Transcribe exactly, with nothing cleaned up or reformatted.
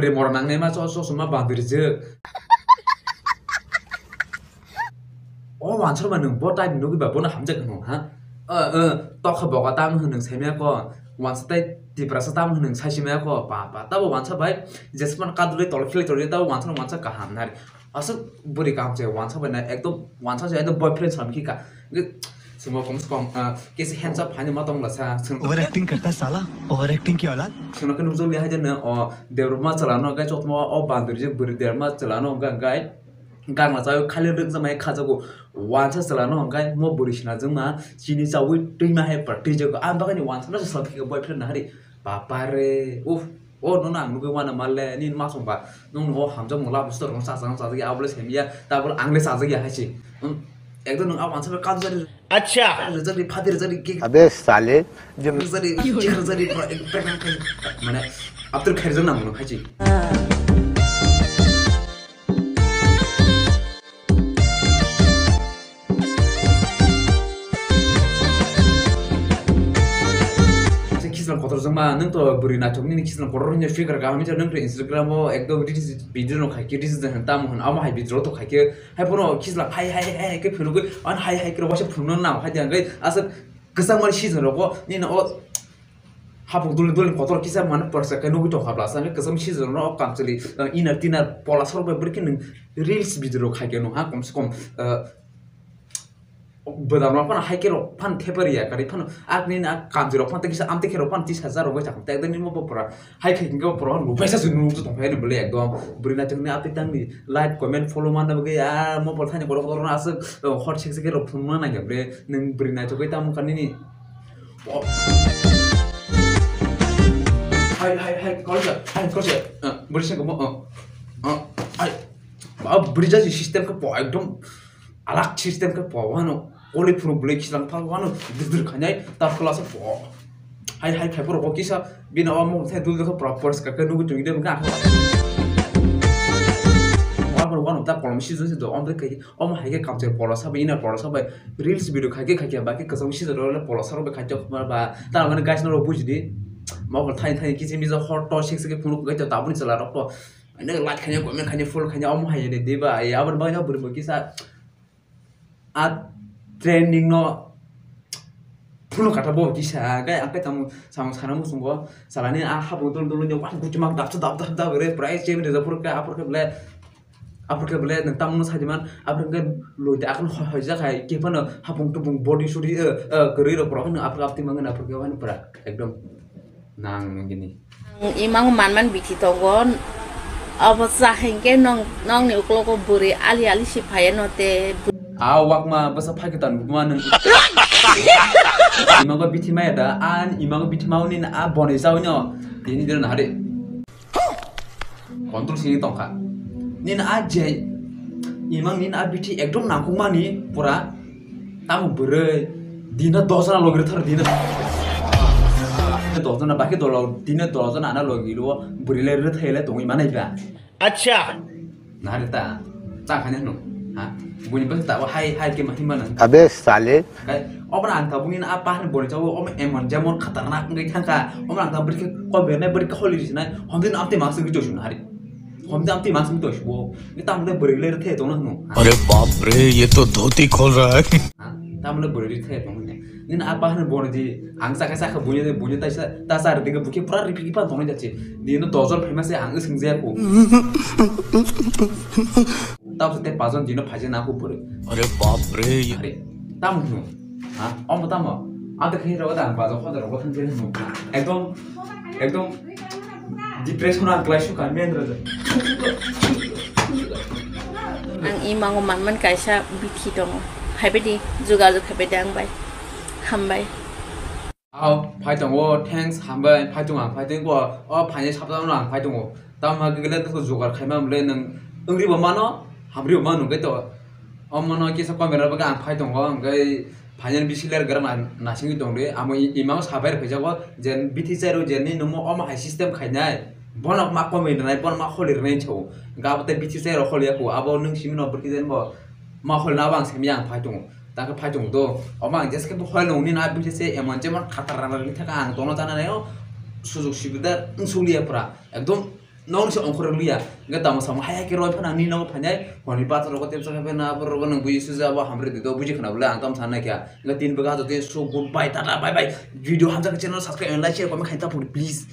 Rimor nangnai ma cho, cho, chosma bandri je. O wansar ma nwng bo type nugwi ba bono hamjak hwnwi ha? O, o, tokha boga tamo hwnwi nwng saimaya ko. Wansa tai Tiprasa tamo hwnwi nwng saisima ko. Pa, pa, tabo wansa bai jesman kadulwi tol khilai tolwi tabo wansa, wansa kaham nari. Aswk bwrwi kaham se wansa bai na ekdom wansa se ekdom boyfriend sam khika. Swngo kom se kom, ah, kesi hands up haino ma tong lasa. Swngo Over acting karta hai sala, over acting ki aulad. Swngo ke nukjak li hai jeno, o, Debbarma chalano gai chotmo, o, bandri je bwrwi Debbarma chalano gai, gai. Gangla chawi khali rwkjakmai khajago. Wansa chalano hwnkhe mo bwrwi swnajwkma chini chawi twima hai pura twijago. Ang bagani wansa no se selfie khe boyfriend nahari. Bapare. Uff. O nono ang nugwi wana malle. Nini masong ba. Nong no hamjak mula busto rong sa sa sa ya abole semya. Tabole ang le sa ya hai si. Hmm. Ekdom nong a wansa ka jari. Acha. Jari phadi jari ki. Abe sale. Jari jari pura ek pregnant khai. Mane. After khai jang nang no khai si. Khe khislang kotor jongma, nwng to bwrwi naithok nini khislang kotor wngya figure kaham wngya, nwng to Instagram o ekdom reels video no khaikhe, reels de hwn tamo hwn, amo hai video to khaikhe, hai phano khislang hai hai hai hai khe phunugwi, an hai hai khe waisa phunukna nang hai de hwnkhe aswk kwchangmani season rogo nini o hapung dulni dulni kotor kisa mane porsa khe nugwi tongkha bwlasa hwnkhe kwcham season no o kamchwlwi, uh, inner tinner pola sorok bai bwrwi khe nwng reels video rok khaikhe no ha komse kom, uh, Bwdam rok phano hai khe rok phano thepa riya kwrwi phano akni na kamchi rok phano tei kisa amtwi khe rok phano tisa cha rok bai chakha tei nini bo pura hai khe hwnkhe bo pura lupaisa se nukjak tong phai ani bwlwi ekdom bwrwi naithok ni amtwi tangni like comment follow manna bagwi ya mo pura thani kotor kotor no aswk hot sek sek khe rok phunukna nangya bre nwng bwrwi naithok bai tamo kha nini hai hai hai kolja hai kolja bwrwi se komo hai ba bwrwi jaji system khe po ekdom Alak system khe po wano, koli phuru bwlwi khichlang pha wano, dir dir khainai, ta khwla se po. Hai hai khai phuru kisa, bini o mung thai dul dul khe pura poriskar khe nugwi tongwi de wngkha. Wano wano ta kolom season se do, omre khai, omo hai khe kamchai polo sabai, ina polo sabai, reels video khai khe khai khe, ba khe kwcham season rok le polo sarok bai khai khe khumar ba, ta mane guys norok bujidi. Mokol thai thai kiching misa hot to sik sik phuru khai to tabuni chwla rok to. Ane light khaina, comment khaina, full khaina, omo hai de diba, ai aboni bagwi no bwrwi bo kisa a trending no phunu kata bo kisa, kai ang kai tamo samung sana musungo, salani a habo dol dol ni wah guti mak dap dap dap dap re, price chem re, aphuru khe, aphuru khe bole, aphuru khe bole, nang tamo no sajiman, aphuru khe loi de akon hoi hoi ja khai, ke phano hapung tupung body sudi, eh, eh, kwrwi rok borok no aphuru apti mangan, aphuru khe wani pura, ekdom. Nang nung gini. Ang imang manman bithi tongo. Abo cha hinkhe nong, nongni uklogo bwrwi ali ali si phaiya no te. A wakma bwsa phai kwtal nukma nung. Imago bithi maya da, an imago bithi mauni na a bonai jawi no. Tini dino nahari. Control sini tongkha. Nini a je imang nini a bithi ekdom nangkukmani pura tamo bwrwi dino dos jona logi rwthar dino. Dos jona bakhe dolo dino dos jona ana logi rwo bwrwi le rwthai le tongwi manai ba. Acha. Nari ta. Cha khani hwno. Ha. Buni bwsa ta hai hai ke mahima nang. Abe sale. Kai, obo ang tabukni a pahan boni chawo, obo emon jemon khatarnak wngwi thangkha. Obo ang tabuk khe koi bernai bwrwi khe holi sinai, homdin amtwi mangsi wngwi toisu nahari. Homdin amtwi mangsi wngwi toisu bo. Ni tamle bwrwi le rwthe tongna hwno. अरे बाप रे, ये तो धोती खोल रहा है। Ha? Tamle bwrwi rwthe tongna. Nini a pahan boni di, ang sakha sakha bunya bunya ta sa, ta sa rwdinga bukhe pura riphi ripha tongna jachi. Dino dojon phaima se ang swngjaku. Tamo se tei pajon dino phaijak na hupuri. अरे बाप रे। Are, tamo hino? Ha? Omo tamo? Ante khe rogo da bajo khoda rogo thang jeni hino. Ekdom, ekdom depression ang klai suka men rogo. Ang imango manman kaisa bithi tongo. Haibedi jogajog haibedi ang bai. Hambai. Ao, phai tongo, thanks, hambai, phai tongo, ang phai tongo, o phainai sabjagano ang phai tongo. Tamo hwnkhe le toko jugar khaima mole nwng wngribo mano, hamribo mano hwnkhe to. Omono kisa comment rok bagwi ang phai tongo, hwnkhe phainani bisingo le gra na-, nasingwi tongdi. Amo i-, imano sabai rwphaijago je bithi chairo je nini omo hai system khainai. Bono ma comment rwnai, bono ma holi rwnai sao. Hwnkhe abo tei bithi chairo holi ya kho, abo nwng simi no bwrwi khe je bo ma holi na abo ang simi ang phai tongo. Takhe phai tongo do. Omo ang jeske bo hoi nung nini a bini se emon jemon khatar rang rang thaka ang tono chana naio. Sujok sibida wng suliya pura. Ekdom Nong se ongkhor liya. Nga tamo samo hai hai ke roi phana ni nong phanai. Honi pathar rogo tepsa khe na bor rogo nang buji suja bo hamre dido buji khana bole ang tam sana kya. Nga tin baga to tin su goodbye, tata, bye bye. Video hamjak channel subscribe and like share comment khaita puri please.